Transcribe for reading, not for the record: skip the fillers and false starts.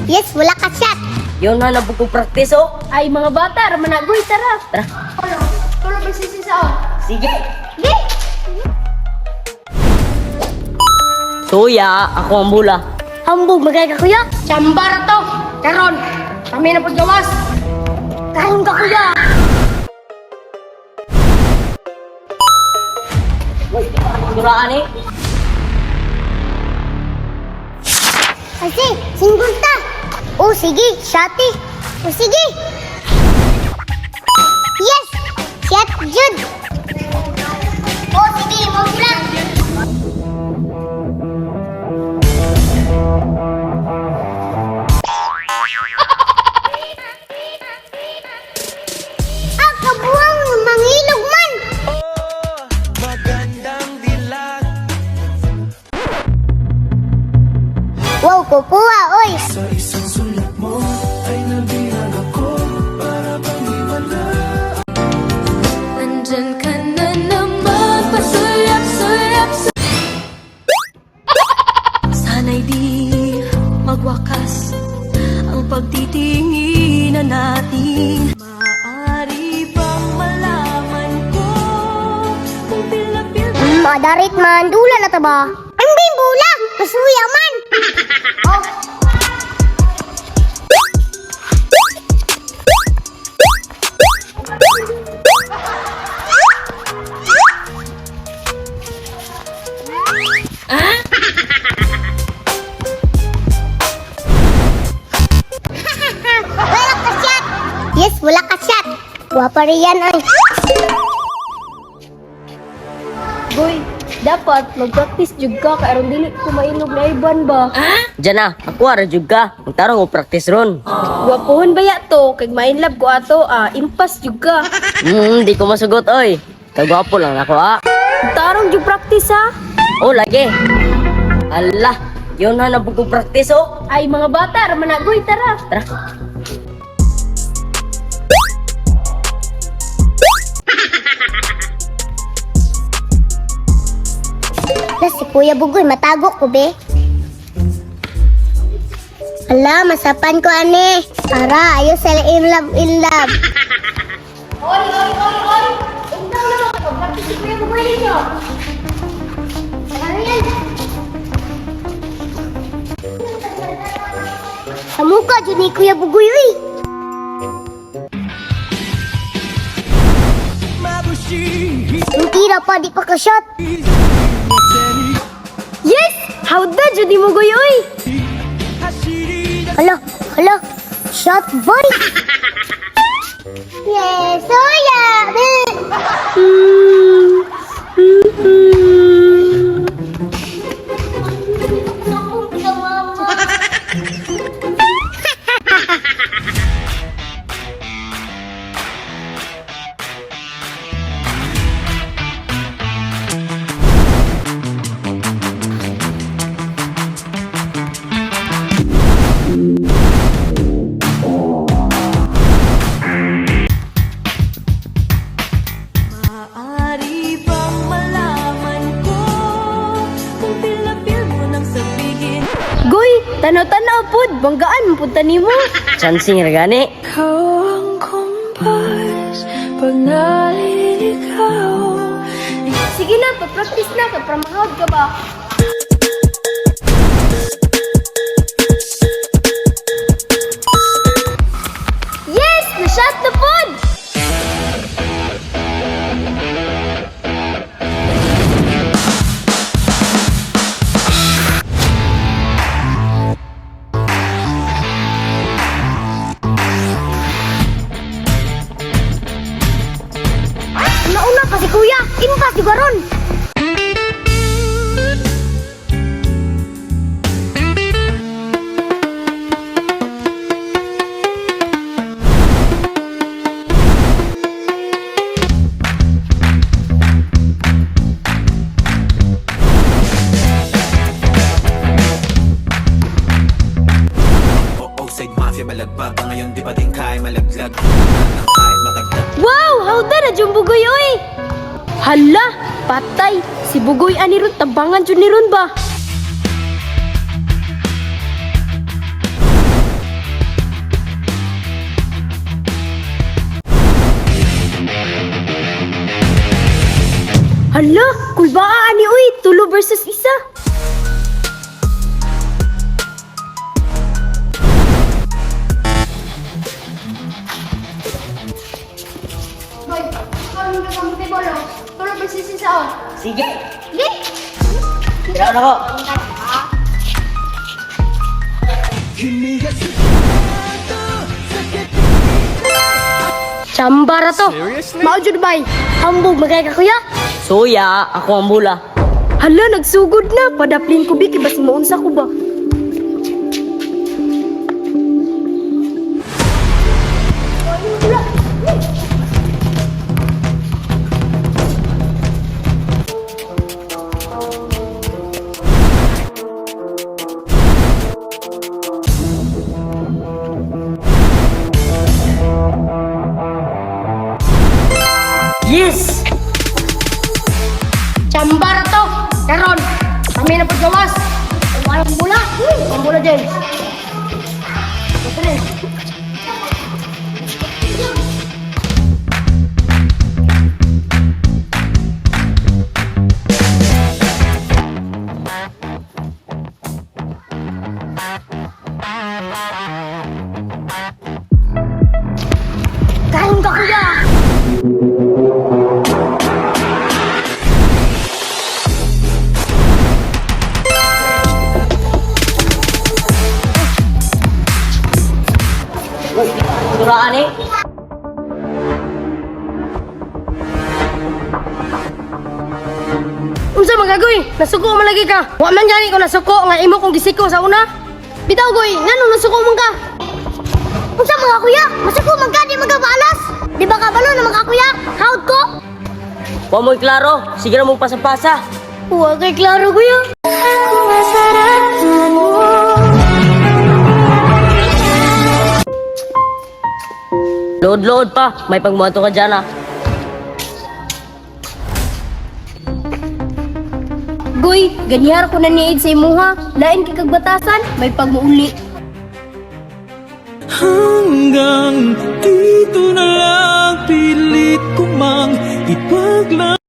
Yes, wala ka shot. Yun na na ko practice oh. Ay, mga bata, ramanagoy, tara. Tara. Tulog ang sisi sa oh. Sige. Di! Suya, ako ang bula. Hambog magay ka, kuya. Chambara to. Karon, kami na paggawas. Karon ka, kuya. Duraan eh. Kasi, single ta. O sige, shot eh. O sige. Yes! Shot jud. O sige, mo lang. Ah, kabuang mangilog man. Wow, kukuha, oy. Sa isang sulat mo ay nabihag ako para bang himala. Nandyan ka na naman, pasulyap, sulyap, Sana'y di magwakas ang pagtitinginan natin. Maaari bang malaman ko kung pilapil Madarit man, dula na ta ba? Ang bula, masuya man. Oh. Wala ka shot. Yes, wala ka shot. Wapa riyan ay. Boy, dapat mag-practice jud ka kay aron dili ko mainog na iban ba. Diyan na, ako ara jud ka. Magtarong og practice ron. Gwapuhon ba ya to kay mainlove ko ato ah, impas jud ka. Di ko masugot oy. Kagwapo lang ako ah. Tarong jud practice ha. Oh, lagi. Ala, yun na na ko practice oh. Ay, mga bata, ramanagoy, tara. Tara. Las, si Kuya Bugoy, matago ko, be. Ala, masapan ko, ane. Ara, ayos sila in love, in love. Oy, oy, oy, oy. Ugnaw na ba? Practice si Kuya Bugoy ninyo. Ano yan? Sa mukha, dyan ni Kuya Bugoy, uy. Yung tira pa, di pa ka-shot. Yes! How da jud ni Bugoy oy? Hala, hala. Shot, boy. Yes, oh yeah. Maaari bang malaman ko kung pilapil mo nang sabihin? Goy, tanaw-tanaw pud, banggaan mo pud nimo. Chancing ra gani. Ikaw ang kumpas pag naliligaw. Sige na, pa-practice na kay para mahawd ka ba. Yes, na-shot na pod. Nauna pa si Kuya. Impas di ron. Oo, side mafia balagbag. Ngayon di pa din kaya malaglag. Nang kahit matagdag. Wow, hawda na jud Bugoy oy. Hala, patay. Si Bugoy ani ron tabangan jud ni ron ba. Kulbaa ani uy, tulo versus isa. Boy, karon ka kamuti bolo. Tulo versus isa oh. Sige, Sige. tira na ko. Chamba ra to. Mao jud bay. Hambog magay ka kuya. Suya, ako ang bula. Hala, nagsugod na. Padaplin ko bi kay basi maunsa ko ba. Yes! Chamba ra to. Karon, kami na paggawas. Walang bula. Ang bola, James. Kain ka kuya. Turaan eh. Unsa man gagoy? Nasuko man lagi ka. Wa man gani ko nasuko nga imo kong gisiko sa una. Bitaw goy, ngano nasuko man ka? Unsa mga kuya? Masuko man ka di magabaalas. Di ba kabalo na mga kuya? Hawd ko. Wa mo'y klaro. Sige na mong pasa-pasa. Wa kay klaro kuya. Load-load pa. May pagmuhato ka dyan ah. Goy, ganyar ko na niid sa imuha. Lain kay kag batasan, may pagmuuli. Hanggang dito na lang pilit ko mang ipaglaban.